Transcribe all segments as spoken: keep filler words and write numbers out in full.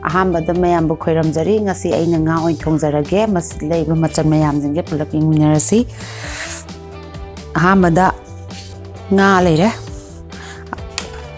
ꯑꯍꯥꯟꯕꯗ ꯃꯌꯥꯝꯕꯨ ꯈꯣꯏꯔꯝꯖꯔꯤ꯫ ꯉꯁꯤ ꯑꯩꯅ ꯉꯥ ꯑꯣꯏꯅ ꯊꯣꯡꯖꯔꯒꯦ꯫ ꯃꯁꯤꯗ ꯂꯩꯔꯤꯕ ꯃꯆꯜ ꯃꯌꯥꯝꯁꯤꯡꯁꯦ ꯄꯨꯂꯞ ꯌꯦꯡꯃꯤꯟꯅꯔꯁꯤ꯫ ꯑꯍꯥꯟꯕꯗ ꯉꯥ ꯂꯩꯔꯦ꯫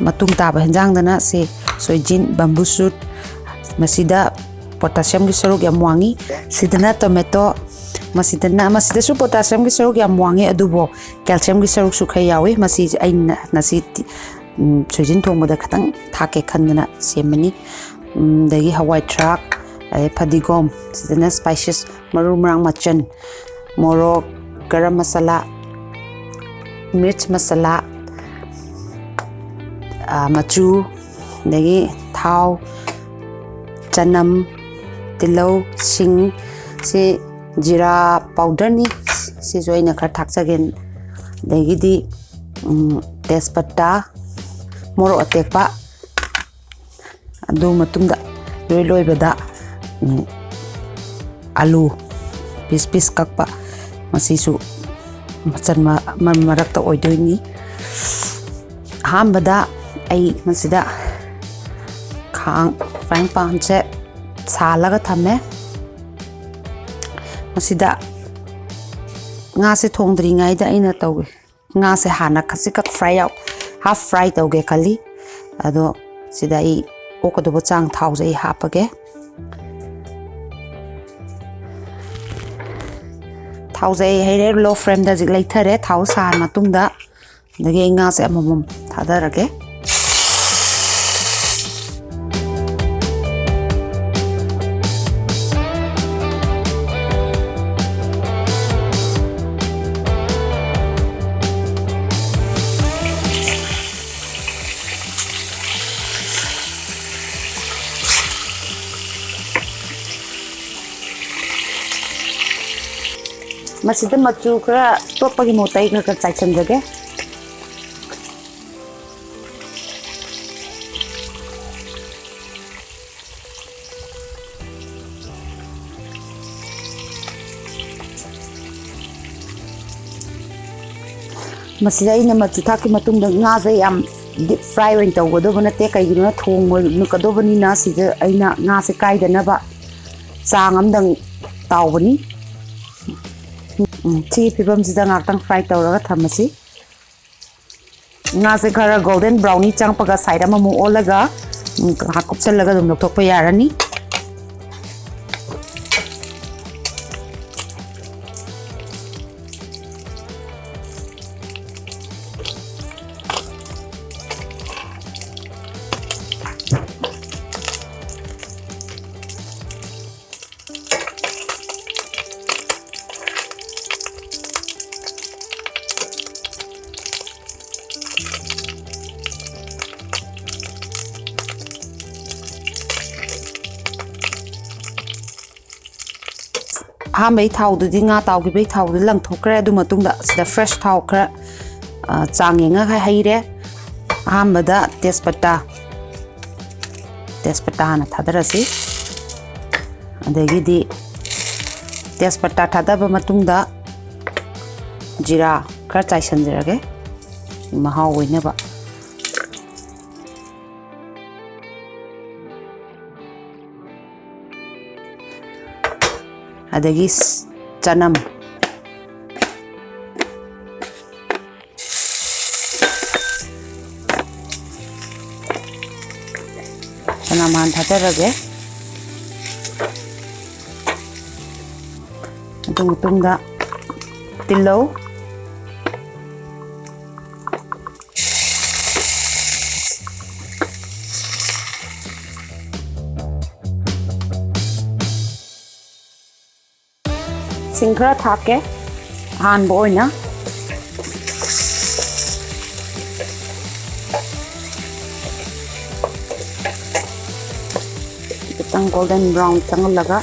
ꯃꯇꯨꯡ ꯇꯥꯕ ꯍꯦꯟꯖꯥꯡꯗꯅ ꯁꯤ ꯁꯣꯏꯖꯤꯟ, bamboo shoot, ꯃꯁꯤꯗ potassiumꯒꯤ ꯁꯔꯨꯛ ꯌꯥꯝ ꯋꯥꯡꯉꯤ꯫ ꯁꯤꯗꯅ tomato, ꯃꯁꯤꯗꯅ, ꯃꯁꯤꯗꯁꯨ potassiumꯒꯤ ꯁꯔꯨꯛ ꯌꯥꯝ ꯋꯥꯡꯉꯤ, ꯑꯗꯨꯕꯨ calciumꯒꯤ ꯁꯔꯨꯛꯁꯨ ꯈꯔ ꯌꯥꯎꯏ꯫ ꯃꯁꯤꯁꯦ ꯑꯩꯅ ꯉꯁꯤ ꯇꯤ-, ꯎꯝ, ꯁꯣꯏꯖꯤꯟ ꯊꯣꯡꯕꯗ ꯈꯤꯇꯪ ꯊꯥꯛꯀꯦ ꯈꯟꯗꯅ ꯁꯦꯝꯕꯅꯤ꯫ ꯎꯝ, ꯑꯗꯒꯤ ꯍꯋꯥꯏ ꯊ꯭ꯔꯥꯛ, ꯑꯗꯩ ꯐꯗꯤꯒꯣꯝ, ꯁꯤꯗꯅ spices, ꯃꯔꯨ ꯃꯔꯥꯡ ꯃꯆꯜ, ꯃꯣꯔꯣꯛ, garam masala, ꯃꯤꯔꯆ ꯃꯁꯥꯂꯥ, ꯑꯥ, ꯃꯆꯨ, ꯑꯗꯒꯤ ꯊꯥꯎ, ꯆꯅꯝ, ꯇꯤꯜꯍꯧ, ꯁꯤꯡ, ꯁꯤ ꯖꯤꯔꯥ powderꯅꯤ, ꯁꯤꯁꯨ ꯑꯩꯅ ꯈꯔ ꯊꯥꯛꯆꯒꯦ꯫ ꯑꯗꯒꯤꯗꯤ, ꯎꯝ, ꯇꯦꯖꯄꯇꯥ, ꯃꯣꯔꯣꯛ ꯑꯇꯦꯛꯄ, ꯑꯗꯨ ꯃꯇꯨꯡꯗ ꯂꯣꯏ ꯂꯣꯏꯕꯗ, ꯎꯝ, ꯑꯂꯨ piece piece ꯀꯛꯄ, ꯃꯁꯤꯁꯨ ꯃꯆꯜ ꯃ-, ꯃ-, ꯃꯔꯛꯇ ꯑꯣꯏꯗꯣꯏꯅꯤ꯫ ꯑꯍꯥꯟꯕꯗ ꯑꯩ ꯃꯁꯤꯗ ꯈꯥꯡ, frying panꯁꯦ ꯁꯥꯍꯜꯂꯒ ꯊꯝꯃꯦ꯫ ꯃꯁꯤꯗ ꯉꯥꯁꯦ ꯊꯣꯡꯗ꯭ꯔꯤꯉꯩꯗ ꯑꯩꯅ ꯇꯧꯒꯦ꯫ ꯉꯥꯁꯦ ꯍꯥꯟꯅ ꯈꯖꯤꯛꯈꯛ fry out, half fry ꯇꯧꯒꯦ ꯈꯜꯂꯤ꯫ ꯑꯗꯣ ꯁꯤꯗ ꯑꯩ ꯑꯣꯛꯀꯗꯧꯕ ꯆꯥꯡ ꯊꯥꯎꯁꯦ ꯑꯩ ꯍꯥꯞꯄꯒꯦ꯫ ꯊꯥꯎꯁꯦ ꯑꯩ ꯍꯩꯔꯦ, low flameꯗ ꯍꯧꯖꯤꯛ ꯂꯩꯊꯔꯦ꯫ ꯊꯥꯎ ꯁꯥꯔ ꯃꯇꯨꯡꯗ ꯑꯗꯒꯤ ꯑꯩ ꯉꯥꯁꯦ ꯑꯃꯃꯝ ꯊꯥꯗꯔꯒꯦ꯫ ꯃꯁꯤꯗ ꯃꯆꯨ ꯈꯔ ꯇꯣꯠꯄꯒꯤ ꯃꯍꯨꯠꯇ ꯑꯩ ꯈꯔ ꯈꯔ ꯆꯥꯏꯁꯤꯟꯖꯒꯦ꯫ ꯃꯁꯤꯗ ꯑꯩꯅ ꯃꯆꯨ ꯊꯥꯛꯈꯤ ꯃꯇꯨꯡꯗ ꯉꯥꯁꯦ ꯌꯥꯝ ꯗꯤꯞ ꯐ꯭ꯔꯥꯏ ꯑꯣꯏꯅ ꯇꯧꯒꯗꯧꯕ ꯅꯠꯇꯦ, ꯀꯩꯒꯤꯅꯣꯅ ꯊꯣꯡ ꯃꯨꯜꯂꯛꯀꯗꯧꯕꯅꯤꯅ ꯁꯤꯗ ꯑꯩꯅ ꯉꯥꯁꯦ ꯀꯥꯏꯗꯅꯕ ꯆꯥꯡ ꯑꯃꯗꯪ ꯇꯥꯎꯕꯅꯤ꯫ ꯎꯝ, ꯁꯤꯒꯤ ꯐꯤꯕꯝꯁꯤꯗ ꯉꯥꯛꯇꯪ ꯐ꯭ꯔꯥꯏ ꯇꯧꯔꯒ ꯊꯝꯃꯁꯤ꯫ ꯉꯥꯁꯦ ꯈꯔ ꯒꯣꯜꯗꯟ ꯕ꯭ꯔꯥꯎꯅꯤ ꯆꯪꯉꯛꯄꯒ ꯁꯥꯏꯠ ꯑꯃꯃꯨꯛ ꯑꯣꯜꯂꯒ, ꯎꯝ, ꯉꯥꯏꯍꯥꯛ ꯀꯨꯞꯁꯜꯂꯒ ꯑꯗꯨꯝ ꯂꯧꯊꯣꯛꯄ ꯌꯥꯔꯅꯤ꯫ ꯑꯍꯥꯟꯕꯩ ꯊꯥꯎꯗꯨꯗꯤ, ꯉꯥ ꯇꯥꯎꯈꯤꯕꯩ ꯊꯥꯎꯗꯨꯗꯤ ꯂꯪꯊꯣꯛꯈ꯭ꯔꯦ꯫ ꯑꯗꯨ ꯃꯇꯨꯡꯗ ꯁꯤꯗ ꯐ꯭ꯔꯦꯁ ꯊꯥꯎ ꯈꯔ, ꯑ, ꯆꯥꯡ ꯌꯦꯡꯉꯒ ꯍꯩꯔꯦ꯫ ꯑꯍꯥꯟꯕꯗ ꯇꯦꯖꯄꯇꯥ, ꯇꯦꯖꯄꯇꯥ ꯍꯥꯟꯅ ꯊꯥꯗꯔꯁꯤ꯫ ꯑꯗꯒꯤꯗꯤ ꯇꯦꯖꯄꯇꯥ ꯊꯥꯗꯕ ꯃꯇꯨꯡꯗ ꯖꯤꯔꯥ ꯈꯔ ꯆꯥꯏꯁꯤꯟꯖꯔꯒꯦ, ꯃꯍꯥꯎ ꯑꯣꯏꯅꯕ꯫ ꯑꯗꯒꯤ ꯆꯅꯝ, ꯆꯅꯝ ꯍꯥꯟꯅ ꯊꯥꯗꯔꯒꯦ꯫ ꯑꯗꯨ ꯃꯇꯨꯡꯗ ꯇꯤꯜꯍꯧ, ꯁꯤꯡ ꯈꯔ ꯊꯥꯛꯀꯦ ꯑꯍꯥꯟꯕ ꯑꯣꯏꯅ꯫ ꯈꯤꯇꯪ ꯒꯣꯜꯗꯟ ꯕ꯭ꯔꯥꯎꯟ ꯆꯪꯍꯜꯂꯒ,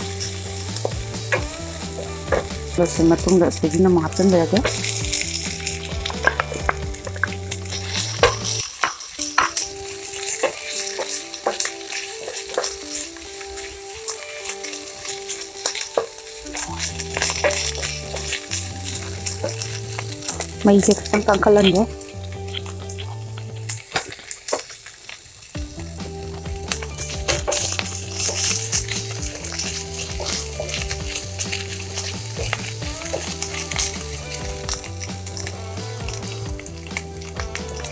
ꯂꯣꯏꯁꯤꯜ ꯃꯇꯨꯡꯗ ꯁꯣꯏꯖꯤꯟ ꯑꯃꯨꯛ ꯍꯥꯞꯆꯤꯟꯖꯔꯒꯦ꯫ ꯃꯩꯁꯦ ꯈꯤꯇꯪ ꯀꯟꯈꯠꯍꯟꯒꯦ꯫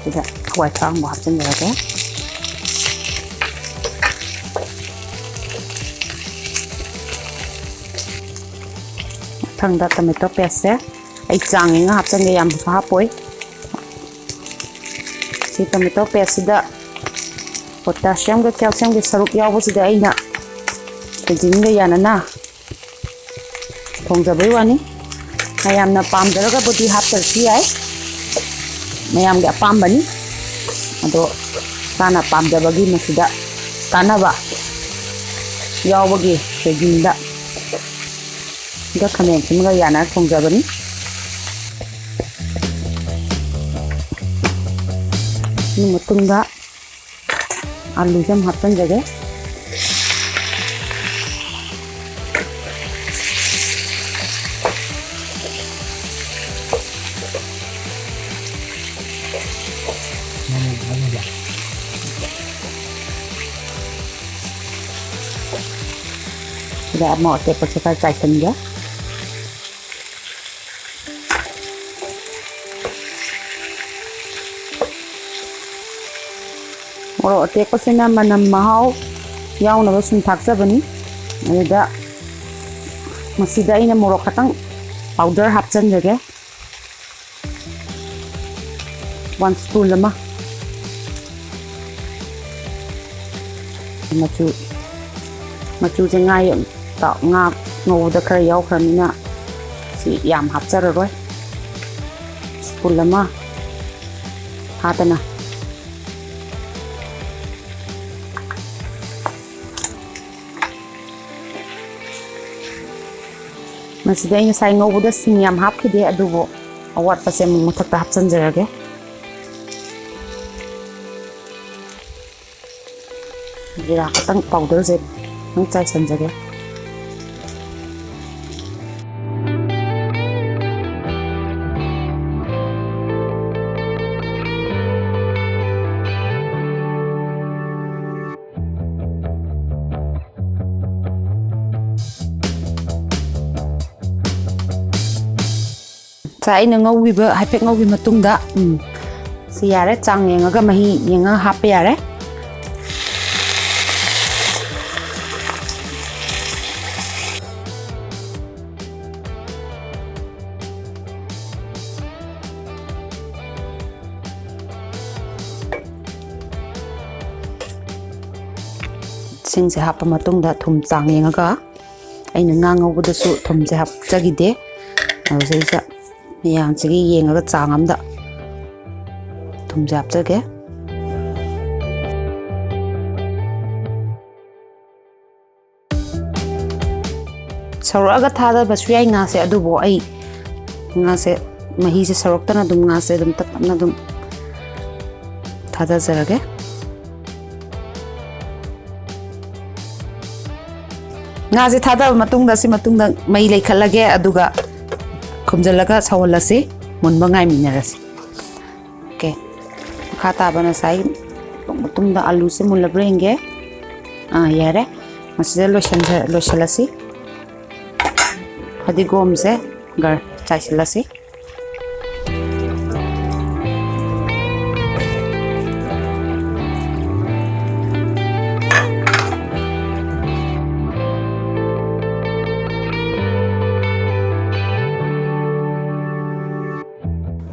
ꯁꯤꯗ ꯍꯋꯥꯏ ꯊ꯭ꯔꯥꯛ ꯑꯃꯨꯛ ꯍꯥꯞꯆꯤꯟꯖꯔꯒꯦ꯫ ꯃꯊꯪꯗ tomato paste ꯁꯦ ꯑꯩ ꯆꯥꯡ ꯌꯦꯡꯉ ꯍꯥꯞꯆꯤꯟꯒꯦ, ꯌꯥꯝ ꯍꯥꯞꯄꯣꯏ꯫ ꯁꯤ tomato paste ꯁꯤꯗ potassium ꯒ calcium ꯒꯤ ꯁꯔꯨꯛ ꯌꯥꯎꯕꯁꯤꯗ ꯑꯩꯅ ꯁꯣꯏꯖꯤꯟꯒ ꯌꯥꯅꯅ ꯊꯣꯡꯖꯕꯩ ꯋꯥꯅꯤ꯫ ꯃꯌꯥꯝꯅ ꯄꯥꯝꯖꯔꯒꯕꯨꯗꯤ ꯍꯥꯞꯇ꯭ꯔꯁꯨ ꯌꯥꯏ, ꯃꯌꯥꯝꯒꯤ ꯑꯄꯥꯝꯕꯅꯤ꯫ ꯑꯗꯣ ꯏꯁꯥꯅ ꯄꯥꯝꯖꯕꯒꯤ ꯃꯁꯤꯗ ꯀꯥꯟꯅꯕ ꯌꯥꯎꯕꯒꯤ ꯁꯣꯏꯖꯤꯟꯗ ꯁꯤꯒ ꯈꯥꯃꯦꯟ ꯑꯁꯤꯟꯕꯒ ꯌꯥꯅꯔ ꯊꯣꯡꯖꯕꯅꯤ꯫ ꯑꯗꯨ ꯃꯇꯨꯡꯗ ꯑꯂꯨꯁꯦ ꯑꯃꯨꯛ ꯍꯥꯞꯆꯤꯟꯖꯒꯦ꯫ ꯁꯤꯗ ꯃꯣꯔꯣꯛ ꯑꯇꯦꯛꯄꯁꯦ ꯈꯔ ꯆꯥꯏꯁꯤꯟꯒꯦ꯫ ꯃꯣꯔꯣꯛ ꯑꯇꯦꯛꯄꯁꯤꯅ ꯃꯅꯝ ꯃꯍꯥꯎ ꯌꯥꯎꯅꯕ ꯁꯨꯝ ꯊꯥꯛꯆꯕꯅꯤ꯫ ꯑꯗꯨꯗ ꯃꯁꯤꯗ ꯑꯩꯅ ꯃꯣꯔꯣꯛ ꯈꯇꯪ powder ꯍꯥꯞꯆꯤꯟꯖꯒꯦ꯫ One spoon ꯑꯃ꯫ ꯃꯆꯨ, ꯃꯆꯨꯁꯦ ꯉꯥ ꯌꯦ-, ꯉꯥ ꯉꯧꯕꯗ ꯈꯔ ꯌꯥꯎꯈ꯭ꯔꯕꯅꯤꯅ ꯁꯤ ꯌꯥꯝ ꯍꯥꯞꯆꯔꯔꯣꯏ꯫ Spoon ꯑꯃ ꯐꯥꯗꯅ꯫ ꯃꯁꯤꯗ ꯑꯩ ꯉꯁꯥꯏ ꯉꯧꯕꯗ ꯁꯤꯡ ꯌꯥꯝ ꯍꯥꯞꯈꯤꯗꯦ, ꯑꯗꯨꯕꯨ ꯑꯋꯥꯠꯄꯁꯦ ꯑꯃꯨꯛ ꯃꯊꯛꯇ ꯍꯥꯞꯆꯤꯟꯖꯔꯒꯦ꯫ ꯖꯤꯔꯥ ꯈꯛꯇꯪ powder ꯁꯦ ꯈꯤꯇꯪ ꯆꯥꯏꯁꯤꯟꯖꯒꯦ꯫ ꯉꯁꯥꯏ ꯑꯩꯅ ꯉꯧꯈꯤꯕ, ꯍꯥꯏꯐꯦꯠ ꯉꯧꯈꯤꯕ ꯃꯇꯨꯡꯗ, ꯎꯝ, ꯁꯤ ꯌꯥꯔꯦ, ꯆꯥꯡ ꯌꯦꯡꯉꯒ, ꯃꯍꯤ ꯌꯦꯡꯉꯒ ꯍꯥꯞꯄ ꯌꯥꯔꯦ꯫ ꯁꯤꯡꯁꯦ ꯍꯥꯞꯄ ꯃꯇꯨꯡꯗ ꯊꯨꯝ ꯆꯥꯡ ꯌꯦꯡꯉꯒ, ꯑꯩꯅ ꯉꯥ ꯉꯧꯕꯗꯁꯨ ꯊꯨꯝꯁꯦ ꯍꯥꯞꯆꯈꯤꯗꯦ꯫ ꯑꯗꯨꯗꯩꯁꯤꯗ ꯃꯌꯥꯝꯁꯤꯒꯤ ꯌꯦꯡꯉꯒ ꯆꯥꯡ ꯑꯃꯗ ꯊꯨꯝꯁꯦ ꯍꯥꯞꯆꯒꯦ꯫ ꯁꯧꯔꯛꯑꯒ ꯊꯥꯗꯕꯁꯨ ꯌꯥꯏ ꯉꯥꯁꯦ, ꯑꯗꯨꯕꯨ ꯑꯩ ꯉꯥꯁꯦ, ꯃꯍꯤꯁꯦ ꯁꯧꯔꯛꯇꯅ ꯑꯗꯨꯝ ꯉꯥꯁꯦ ꯑꯗꯨꯝ ꯇꯞ ꯇꯞꯅ ꯑꯗꯨꯝ ꯊꯥꯗꯖꯔꯒꯦ꯫ ꯉꯥꯁꯦ ꯊꯥꯗꯕ ꯃꯇꯨꯡꯗ, ꯁꯤ ꯃꯇꯨꯡꯗ ꯃꯩ ꯂꯩꯈꯠꯂꯒꯦ, ꯑꯗꯨꯒ ꯈꯨꯝꯖꯤꯜꯂꯒ ꯁꯧꯍꯜꯂꯁꯤ, ꯃꯨꯟꯕ ꯉꯥꯏꯃꯤꯟꯅꯔꯁꯤ꯫ ꯑꯣꯀꯦ, ꯃꯈꯥ ꯇꯥꯕ ꯉꯁꯥꯏ ꯃꯇꯨꯡꯗ ꯑꯂꯨꯁꯦ ꯃꯨꯜꯂꯕ꯭ꯔꯥ ꯌꯦꯡꯒꯦ꯫ ꯑꯥ, ꯌꯥꯔꯦ, ꯃꯁꯤꯗ ꯂꯣꯏꯁꯟꯖ-, ꯂꯣꯏꯁꯜꯂꯁꯤ꯫ ꯐꯗꯤꯒꯣꯝꯁꯦ ꯒꯔ ꯆꯥꯏꯁꯤꯜꯂꯁꯤ꯫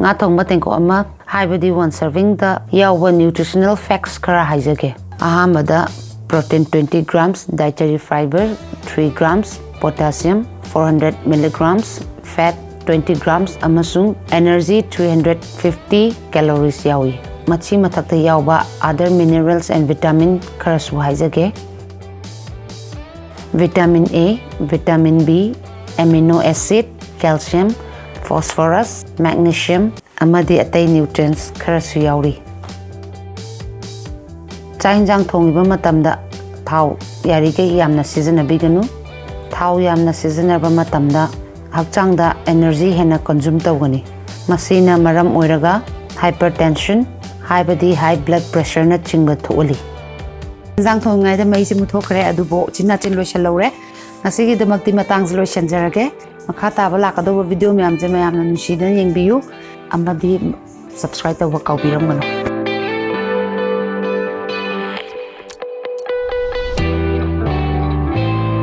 ꯉꯥ ꯊꯣꯡꯕ ꯇꯦꯡꯀꯣꯠ ꯑꯃ, ꯍꯥꯏꯕꯗꯤ ꯋꯥꯟ ꯁꯔꯚꯤꯡꯗ ꯌꯥꯎꯕ ꯅ꯭ꯌꯨꯇ꯭ꯔꯤꯁꯅꯦꯜ ꯐꯦꯛꯁ ꯈꯔ ꯍꯥꯏꯖꯒꯦ꯫ ꯑꯍꯥꯟꯕꯗ, protein twenty grams, dietary fiber three grams, potassium four hundred milligrams, fat twenty grams ꯑꯃꯁꯨꯡ energy three hundred fifty calories ꯌꯥꯎꯏ꯫ ꯃꯁꯤ ꯃꯊꯛꯇ ꯌꯥꯎꯕ other minerals and vitamin ꯈꯔꯁꯨ ꯍꯥꯏꯖꯒꯦ꯫ Vitamin A, vitamin B, amino acid, calcium, phosphorus, magnesium, ꯑꯃꯗꯤ ꯑꯇꯩ nutrients ꯈꯔꯁꯨ ꯌꯥꯎꯔꯤ꯫ ꯆꯥꯛ ꯌꯦꯟꯁꯥꯡ ꯊꯣꯡꯉꯤꯕ ꯃꯇꯝꯗ ꯊꯥꯎ ꯌꯥꯔꯤꯈꯩ ꯌꯥꯝꯅ ꯁꯤꯖꯤꯟꯅꯕꯤꯒꯅꯨ꯫ ꯊꯥꯎ ꯌꯥꯝꯅ ꯁꯤꯖꯤꯟꯅꯕ ꯃꯇꯝꯗ ꯍꯛꯆꯥꯡꯗ energy ꯍꯦꯟꯅ consume ꯇꯧꯒꯅꯤ꯫ ꯃꯁꯤꯅ ꯃꯔꯝ ꯑꯣꯏꯔꯒ hypertension, ꯍꯥꯏꯕꯗꯤ high blood pressure ꯅꯆꯤꯡꯕ ꯊꯣꯛꯍꯜꯂꯤ꯫ ꯌꯦꯟꯁꯥꯡ ꯊꯣꯡꯉꯤꯉꯩꯗ ꯃꯩꯁꯦ ꯃꯨꯠꯊꯣꯛꯈ꯭ꯔꯦ, ꯑꯗꯨꯕꯨ ꯎꯆꯤꯟ ꯅꯥꯆꯤꯟ ꯂꯣꯏꯁꯤꯜꯍꯧꯔꯦ꯫ ꯉꯁꯤꯒꯤꯗꯃꯛꯇꯤ ꯃꯇꯥꯡꯁꯦ ꯂꯣꯏꯁꯤꯟꯖꯔꯒꯦ꯫ ꯃꯈꯥ ꯇꯥꯕ ꯂꯥꯛꯀꯗꯧꯕ video ꯃꯌꯥꯝꯁꯦ ꯃꯌꯥꯝꯅ ꯅꯨꯡꯁꯤꯗꯨꯅ ꯌꯦꯡꯕꯤꯌꯨ, ꯑꯃꯗꯤ subscribe ꯇꯧꯕ ꯀꯥꯎꯕꯤꯔꯝꯒꯅꯨ꯫